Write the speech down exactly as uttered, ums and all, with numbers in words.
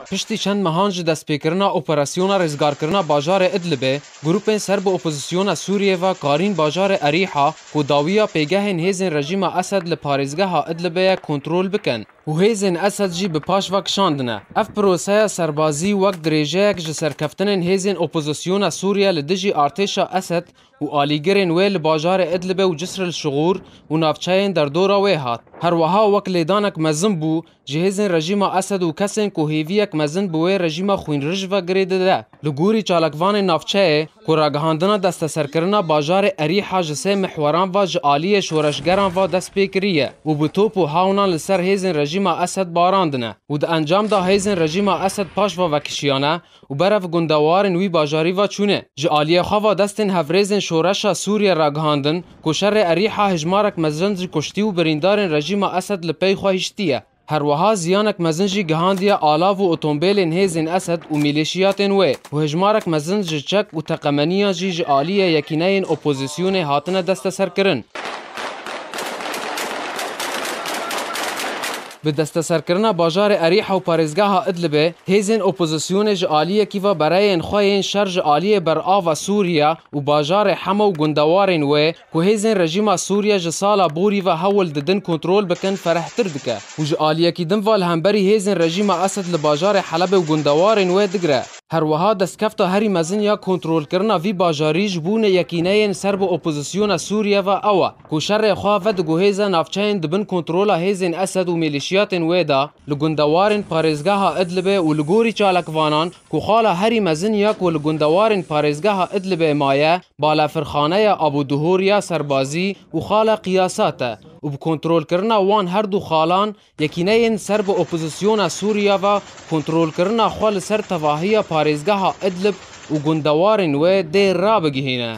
Piştî çend mehan ji destpêkirina operasyona rêzgarkirina bajarê Idlibê, grûpên ser bi opozisyona Sûriyê ve karîn bajarê Erîha ku dawiya pêgehên hêzên rejîma Esed li parêzgeha Idlibê ye kontrol bikin û hêzên Esed jî bi paş ve kişandine. Ev proseya serbazî wek dirêjeyek ji serkeftinên hêzên opozisyona Sûriye li dijî artêşa Esed û alîgirên wê li bajarê Idlibê û Cisr el Şixûr û navçeyên derdora wê hat. Her wiha wek lêdanek mezin bû ji hêzên rejîma Esed û kesên ku hêviyek mezin bi wê rejîma xwînrij ve girê dide. Li gorî çalakvanên navçeyê ku ragihandina desteserkirina bajarê Erîha ji sê mihweran ve ji aliyê şoreşgeran ve dest pê kiriye û bi top û hawnan li ser hêzên rejîma Esed barandine û di encam de hêzên rejîma Esed paş ve vekişiyane û berev gundewarên wî bajarî ve çûne. Ji aliyê xwe ve destên hevrêzên şoreşa Sûriye ragihandin ku şerê Erîha hejmarek mezin ji kuştî û birîndarên rejîma Esed li pey xwe hiştiye. Her wiha ziyanek mezin jî gihandiye alav û otombêlên hêzên Esed û mîlîşiyatên wê û hejmarek mezin ji çek û teqemeniyan jî ji aliyê yekîneyên opozisyonê hatine desteserkirin. Bi desteserkirina bajarê Erîha û parêzgeha Idlibê, hêzên opozisyonê ji aliyekî ve bereyên xwe yên şer ji aliyê berava Sûriye û bajarê Hema û gundewarên wê ku hêzên rejîma Sûriye ji sala borî ve hewl didin kontrol bikin, ferehtir dike û ji aliyekî din ve li hemberî hêzên rejîma Esed li bajarê Helebê û gundewarên wê digire. Her wiha destkefta herî mezin ya kontrolkirina vî bajarî ji bo yekîneyên ser bi opozisyona Sûriye ve ew e ku şerê xwe vedigihêze navçeyên di bin kontrola hêzên Esed û mîlîşiyatên wê de li gundewarên parêzgeha Idlibê û li gorî çalakvanan ku xala herî mezin ya ku li gundewarên parêzgeha Idlibê maye, balafirxaneya Abu Duhur ya serbazî û xala Qiyasat e û bi kontrolkirina wan her du xalan, yekîneyên ser bi opozisyona Sûriye ve kontrolkirina xwe li ser tevahiya parêzgeha Idlib û gundewarên wê dê rabigihîne.